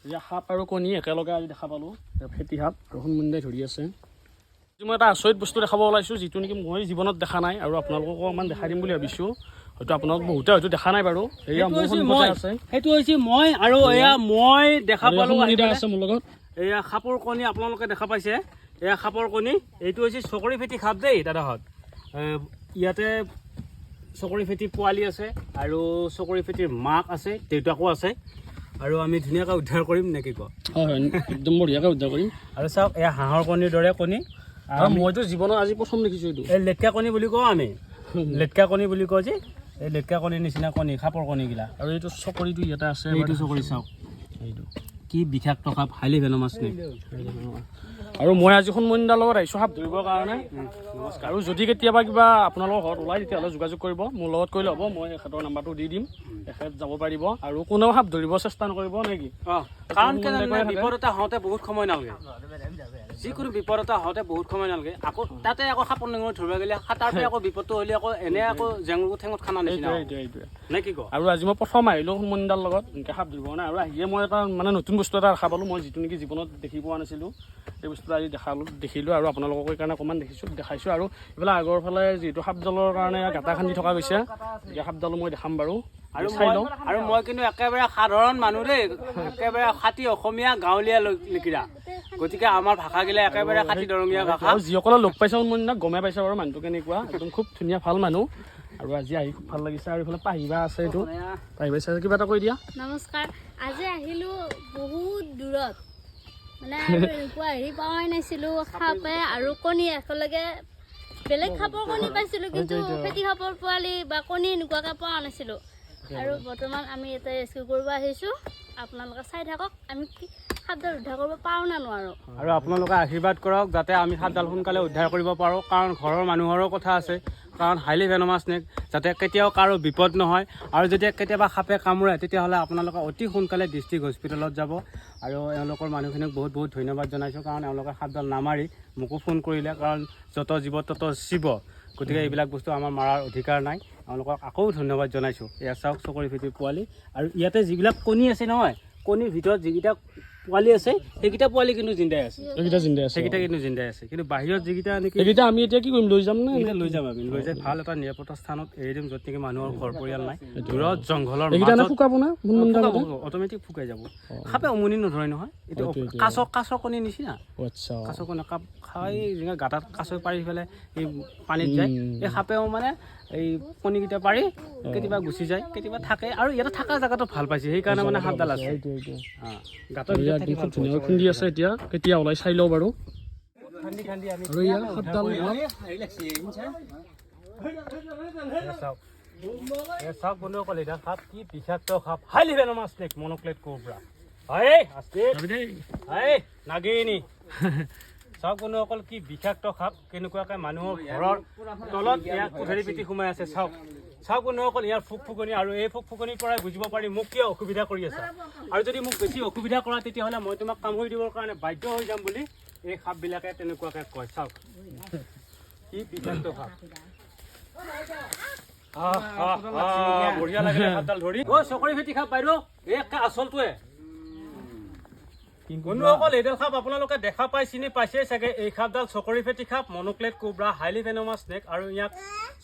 এয়া সাপ আৰু কণী একেলগে আজি দেখা পালোঁ। এয়া ফেটি সাপ আৰু সোণমণিদাই ধৰি আছে। আজি মই এটা আচৰিত বস্তু দেখাব ওলাইছোঁ, যিটো নেকি মই জীৱনত দেখা নাই আৰু আপোনালোককো অকণমান দেখাই দিম বুলি ভাবিছোঁ। হয়তো আপোনালোক বহুতে হয়তো দেখা নাই বাৰু। এয়া সেইটো মোৰ হৈছে সন্মুখতে মই আছে। সেইটো হৈছে মই আৰু এয়া মই দেখা আৰু এয়া পালোঁ আহি সোণমণিদা পেলাই। আছে মোৰ লগত। এয়া সাপৰ কণী আপোনালোকে দেখা পাইছে। এয়া সাপৰ কণী। এইটো হৈছে চকৰি ফেটি সাপ দেই দাদাহঁত। ইয়াতে চকৰি ফেটি পোৱালি আছে আৰু চকৰি ফেটিৰ মাক আছে, দেউতাকো আছে আৰু আমি ধুনীয়াকৈ উদ্ধাৰ কৰিম নে কি কয়? হয়, একদম বঢ়িয়াকৈ উদ্ধাৰ কৰিম। আৰু চাওক, এয়া হাঁহৰ কণীৰ দৰে কণী। আৰু মইতো জীৱনত আজি প্ৰথম দেখিছোঁ এইটো। এই লেটকা কণী বুলি কওঁ আমি, লেটকা কণী বুলি কওঁ যে, এই লেটকা কণীৰ নিচিনা কণী সাপৰ কণীগিলা। আৰু এইটো চকৰিটো ইয়াতে আছে। এইটো চকৰি চাওক। এইটো কি বিষাক্ত সাপ, হাইলি ভেনমাছ স্নেক। আৰু মই আজি সোণমণিদাৰ লগত আহিছোঁ সাপ ধৰিবৰ কাৰণে। নমস্কাৰ। আৰু যদি কেতিয়াবা কিবা আপোনালোকৰ ঘৰত ওলায়, তেতিয়াহ'লে যোগাযোগ কৰিব। মোৰ লগত কৰিলে হ'ব, মই এখেতৰ নাম্বাৰটো দি দিম, এখেত যাব পাৰিব। আৰু কোনেও সাপ ধৰিব চেষ্টা নকৰিব, নে কি? অঁ, কাৰণ কেনে সোণমণিদাই কৈ থাকে। বিপদ এটা হওঁতে বহুত সময় নালাগে। যিকোনো বিপদ এটা হওঁতে বহুত সময় নালাগে। আকৌ তাতে আকৌ সাপৰ নেঙুৰ ধৰিব গ'লে তাৰ পৰা আকৌ বিপদটো হ'লে আকৌ এনে আকৌ জেঙুৰ ঠেঙত খানা নিচিনা সেইটোৱে। হ'ব। সেইটোৱে। নে কি ক? আৰু আজি মই প্ৰথম আহিলোঁ সোণমণিদাৰ লগত এনেকৈ সাপ ধৰিব কাৰণে আৰু আহিয়ে মই এটা মানে নতুন বস্তু এটা দেখা পালোঁ। মই যিটো নেকি জীৱনত দেখি পোৱা নাছিলোঁ, সেই বস্তুটো আজি দেখালোঁ, দেখিলোঁ আৰু আপোনালোকক সেইকাৰণে অকণমান দেখিছোঁ, দেখাইছোঁ। আৰু এইফালে আগৰ ফালে যিহেতু সাপডালৰ কাৰণে গাঁতা খান্দি থকা গৈছে, গতিকে সাপডালো মই দেখাম বাৰু। আৰু চাই মই লওঁ। আৰু মই কিন্তু একেবাৰে সাধাৰণ মানুহ দেই, একেবাৰে খাটি অসমীয়া গাঁৱলীয়া লিকিৰা। গতিকে আমাৰ ভাষাগিলা একেবাৰে খাটি দৰঙীয়া ভাষা। আৰু যিসকলে লগ পাইছে সোণমণিদাক, গমেই পাইছে বাৰু মানুহটো কেনেকুৱা। একদম খুব ধুনীয়া ভাল মানুহ আৰু আজি আহি খুব ভাল লাগিছে। আৰু এইফালে পাহিবা আছে, এইটো পাহিবা আছে, কিবা এটা কৈ দিয়া। নমস্কাৰ। আজি আহিলোঁ বহুত দূৰত, মানে আৰু এনেকুৱা হেৰি পোৱাই নাছিলোঁ। সাপে আৰু কণী একেলগে, বেলেগ সাপৰ কণী পাইছিলোঁ, কিন্তু ফেটি সাপৰ পোৱালি বা কণী এনেকুৱাকৈ পোৱা নাছিলোঁ। আৰু বৰ্তমান আমি ইয়াতে ৰেস্কিউ কৰিব আহিছোঁ। আপোনালোকে চাই থাকক, আমি কি সাপডাল উদ্ধাৰ কৰিব পাৰোঁ নে নোৱাৰোঁ। আৰু আপোনালোকে আশীৰ্বাদ কৰক যাতে আমি সাপডাল সোনকালে উদ্ধাৰ কৰিব পাৰোঁ, কাৰণ ঘৰৰ মানুহৰো কথা আছে, কাৰণ হাইলি ভেনমাছ স্নেক, যাতে কেতিয়াও কাৰো বিপদ নহয়। আৰু যেতিয়া কেতিয়াবা সাপে কামোৰে, তেতিয়াহ'লে আপোনালোকে অতি সোনকালে ডিষ্ট্ৰিক্ট হস্পিটেলত যাব। আৰু এওঁলোকৰ মানুহখিনিক বহুত বহুত ধন্যবাদ জনাইছোঁ, কাৰণ এওঁলোকে সাপডাল নামাৰি মোকো ফোন কৰিলে, কাৰণ যত জীৱ তত শিৱ। গতিকে এইবিলাক বস্তু আমাৰ মাৰাৰ অধিকাৰ নাই। এওঁলোকক আকৌ ধন্যবাদ জনাইছোঁ। এয়া চাওক, চকৰি ফেটিৰ পোৱালি। আৰু ইয়াতে যিবিলাক কণী আছে নহয়, কণীৰ ভিতৰত যিকেইটা পোৱালি আছে, সেইকেইটা পোৱালি কিন্তু জিন্দাই আছে। এইকেইটা জিন্দাই আছে। সেইকেইটা কিন্তু জিন্দাই আছে, কিন্তু বাহিৰত যিকেইটা নেকি এইকেইটা আমি এতিয়া কি কৰিম, লৈ যাম নে? সেইকেইটা লৈ যাম আমি। লৈ যাই ভাল এটা নিৰাপত্তা স্থানত এৰি দিম, য'ত নেকি মানুহৰ ঘৰ পৰিয়াল নাই, দূৰত জংঘলৰ। এইকেইটা এনে শুকাব না সোণমণিদাৰ মতে? অট'মেটিক শুকাই যাব। সাপে উমনি নধৰে নহয় এইটো। সেইটোৱে। কাছৰ কণী নিচিনা। আচ্ছা। কাছৰ কণী কাপ খাই যেনেকৈ গাঁতাত কাছ পাৰি পেলাই এই পানীত যায়, এই সাপেও মানে এই কণীকেইটা পাৰি কেতিয়াবা গুচি যায়, কেতিয়াবা থাকে। আৰু ইয়াতে থকা জেগাটো ভাল পাইছে, সেইকাৰণে মানে সাপডাল আছে। সেইটোৱে। গাঁতৰ আৰু ভিতৰত ইয়াত থাকি খুব ভাল ধুনীয়াকৈ খুন্দি আছে। এতিয়া কেতিয়া ওলাই চাই লওঁ বাৰু। খান্দি খান্দি আমি আৰু ইয়াৰ সাপডাল ওলাল। চাওক, এ চাওক বন্ধুসকল, এইডাল সাপ কি বিষাক্ত সাপ, হাইলি ভেনমাছ স্নেক, মন'ক্লেট কোব্ৰা। হাই আস্তে। যাবি দেই। হাই নাগিনী। চাওক বন্ধুসকল, কি বিষাক্ত সাপ, কেনেকুৱাকৈ মানুহৰ ঘৰৰ তলত ইয়াক কোঠাৰী পিটি সোমাই আছে। চাওক, চাওক বন্ধুসকল, ইয়াৰ ফুক ফুকনি। আৰু এই ফুক ফুকনিৰ পৰাই বুজিব পাৰি মোক কিয় অসুবিধা কৰি আছা, আৰু যদি মোক বেছি অসুবিধা কৰা, তেতিয়াহ'লে মই তোমাক কামুৰি দিবৰ কাৰণে বাধ্য হৈ যাম বুলি এই সাপবিলাকে তেনেকুৱাকৈ কয়। চাওক কি বিষাক্ত সাপ। আহ, আহ, আহ, বঢ়িয়া লাগিলে সাপডাল ধৰি। অ' চকৰি ফেটি সাপ বাইদেউ, এই একে আচলটোৱে। বন্ধুসকল, এইডাল সাপ আপোনালোকে দেখা পাই চিনি পাইছেই চাগে। এই সাপডাল চকৰি ফেটি সাপ, মনোক্লেট কোব্ৰা, হাইলি ভেনমাছ স্নেক আৰু ইয়াক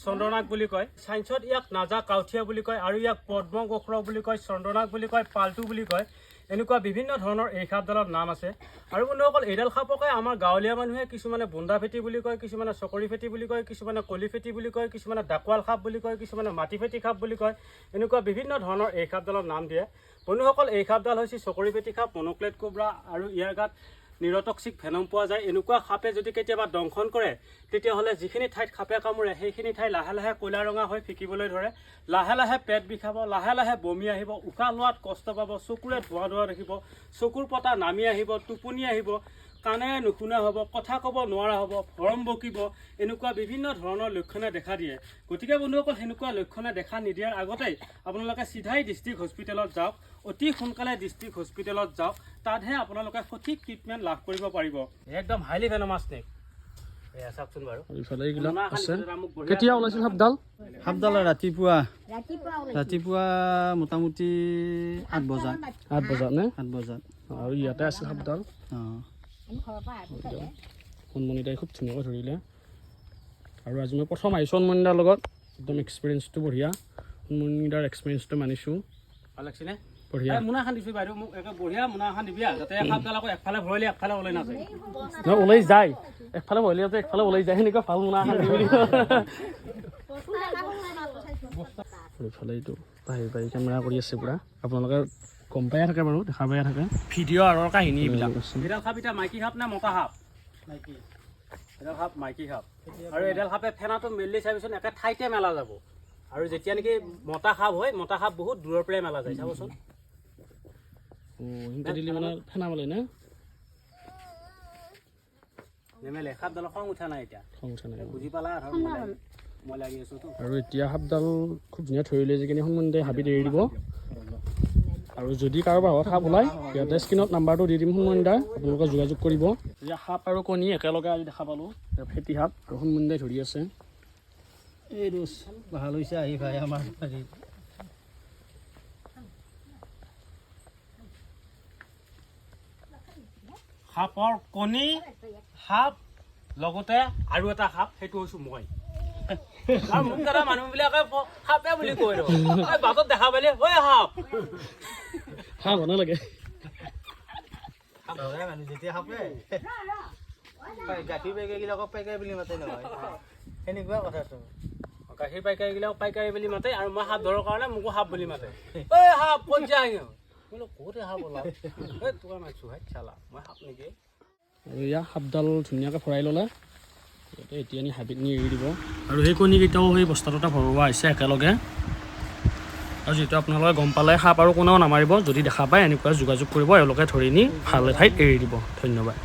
চন্দ্ৰনাগ বুলি কয়। চাইন্সত ইয়াক নাজা কাউথিয়া বুলি কয় আৰু ইয়াক পদ্ম গোখৰ বুলি কয়, চন্দ্ৰনাগ বুলি কয়, পাল্টু বুলি কয়। এনেকুৱা বিভিন্ন ধৰণৰ এই সাপডালৰ নাম আছে। আৰু বন্ধুসকল, এইডাল সাপকে আমাৰ গাঁৱলীয়া মানুহে কিছুমানে বোন্দা ফেটি বুলি কয়, কিছুমানে চকৰি ফেটি বুলি কয়, কিছুমানে কলি ফেটি বুলি কয়, কিছুমানে ডাকোৱাল সাপ বুলি কয়, কিছুমানে মাটি ফেটি সাপ বুলি কয়। এনেকুৱা বিভিন্ন ধৰণৰ এই সাপডালৰ নাম দিয়ে। বন্ধুসকল, এই সাপডাল হৈছে চকৰি ফেটি সাপ, মনোক্লেট কোব্ৰা আৰু ইয়াৰ গাত নিউৰটক্সিক ভেনম পোৱা যায়। এনেকুৱা সাপে যদি কেতিয়াবা দংশন কৰে, তেতিয়াহ'লে যিখিনি ঠাইত সাপে কামোৰে, সেইখিনি ঠাই লাহে লাহে ক'লা ৰঙা হৈ ফিকিবলৈ ধৰে, লাহে লাহে পেট বিষাব, লাহে লাহে বমি আহিব, উশাহ লোৱাত কষ্ট পাব, চকুৰে ধোঁৱা ধোঁৱা দেখিব, চকুৰ পতা নামি আহিব, টোপনি আহিব, কাণেৰে নুশুনা হ'ব, কথা ক'ব নোৱাৰা হ'ব, ভৰম বকিব, এনেকুৱা বিভিন্ন ধৰণৰ লক্ষণে দেখা দিয়ে। গতিকে বন্ধুসকল, সেনেকুৱা লক্ষণে দেখা নিদিয়াৰ আগতেই আপোনালোকে চিধাই ডিষ্ট্ৰিক্ট হস্পিটেলত যাওক, অতি সোনকালে ডিষ্ট্ৰিক্ট হস্পিটেলত যাওক। তাতহে আপোনালোকে সঠিক ট্ৰিটমেণ্ট লাভ কৰিব পাৰিব। একদম হাইলি ভেনমাছ স্নেক। এয়া চাওকচোন বাৰু। আৰু ইফালে এইবিলাক আছে। কেতিয়া ওলাইছিল সাপডাল? সাপডাল ৰাতিপুৱা ৰাতিপুৱা মোটামুটি 8 বজাত। 8 বজাত নে? 8 বজাত। আৰু ইয়াতে আছিল সাপডাল। অঁ। সোণমণিদাই খুব ধুনীয়াকৈ ধৰিলে। আৰু আজি মই প্ৰথম আহিছোঁ সোণমণিদাৰ লগত, একদম এক্সপিৰিয়েঞ্চটো বঢ়িয়া। সোণমণিদাৰ এক্সপিৰিয়েঞ্চটো মানিছোঁ। ভাল লাগছেনে? বঢ়িয়া। এই মোনা এখন দিছোঁ বাইদেউ, মোক একে বঢ়িয়া মোনা এখন দিবি আৰু, যাতে সাপডাল আকৌ একফালে ভৰালি একফালে ওলাই নাযায়। নহয়, ওলাই যায়, একফালে বহিলে যাতে একফালে ওলাই যায়, সেনেকুৱা ভাল মোনা এখন দিবি বুলি। আৰু ইফালে এইটো বাহিৰ বাহিৰ কেমেৰা কৰি আছে পুৰা, আপোনালোকে গম পায়ে থাকে বাৰু, দেখা পায়ে থাকে ভিডিঅ' আৰৰ কাহিনী এইবিলাক। এডাল সাপ এতিয়া মাইকী সাপ নে মতা সাপ? মাইকী। এডাল সাপ মাইকী সাপ। আৰু এডাল সাপে ফেনাটো মেলি চাবিচোন, একে ঠাইতে মেলা যাব। আৰু যেতিয়া নেকি মতা সাপ হয়, মতা সাপ বহুত দূৰৰ পৰাই মেলা যায়, চাবচোন। অঁ, সেনেকৈ দিলে মানে ফেনা মালে নে? নেমেলে, সাপডালৰ খং উঠা নাই এতিয়া। খং উঠা নাই। বুজি পালা ধৰ মই লাগি আছোতো। আৰু এতিয়া সাপডাল খুব ধুনীয়া ধৰি লৈ কিনে সোনমণিদাই হাবিত এৰি দিব। আৰু যদি কাৰোবাৰ ঘৰত সাপ ওলায়, ইয়াতে স্ক্ৰীণত নাম্বাৰটো দি দিম সোনমণিদাৰ, আপোনালোকে যোগাযোগ কৰিব। এতিয়া সাপ আৰু কণী একেলগে আজি দেখা পালোঁ, ফেটি সাপ আৰু সোনমণিদাই ধৰি আছে। এইটো ভাল হৈছে আহি ভাই আমাৰ আজি। সাপৰ কণী, সাপ, লগতে আৰু এটা সাপ, সেইটো হৈছো মই। আৰু মোক দাদা মানুহবিলাকে সাপে বুলি কৈ দেখোন। এই বাটত দেখা পালে ঐ সাপ। সাপ হ'ব নালাগে। মানুহ যেতিয়া সাপে গাখীৰ পাইকাৰীবিলাকক পাইকাৰী বুলি মাতে নহয়, সেনেকুৱা কথাটো। গাখীৰ পাইকাৰীবিলাক পাইকাৰী বুলি মাতে, আৰু মই সাপ ধৰাৰ কাৰণে মোকো সাপ বুলি মাতে। ঐ সাপ ক'ত যায়? বোলো ক'তে সাপ ওলাও, ঐ তোক মাতিছো, হাই চালা মই সাপ নেকি? আৰু ইয়াৰ সাপডাল ধুনীয়াকৈ ভৰাই ল'লে, ইয়াতে এতিয়া নি হাবিত নি এৰি দিব। আৰু সেই কণীকেইটাও সেই বস্তাটোতে ভৰোৱা হৈছে একেলগে। আৰু যিহেতু আপোনালোকে গম পালে, সাপ আৰু কোনেও নামাৰিব, যদি দেখা পায় এনেকুৱা যোগাযোগ কৰিব, এওঁলোকে ধৰি নি ভাল এঠাইত এৰি দিব। ধন্যবাদ।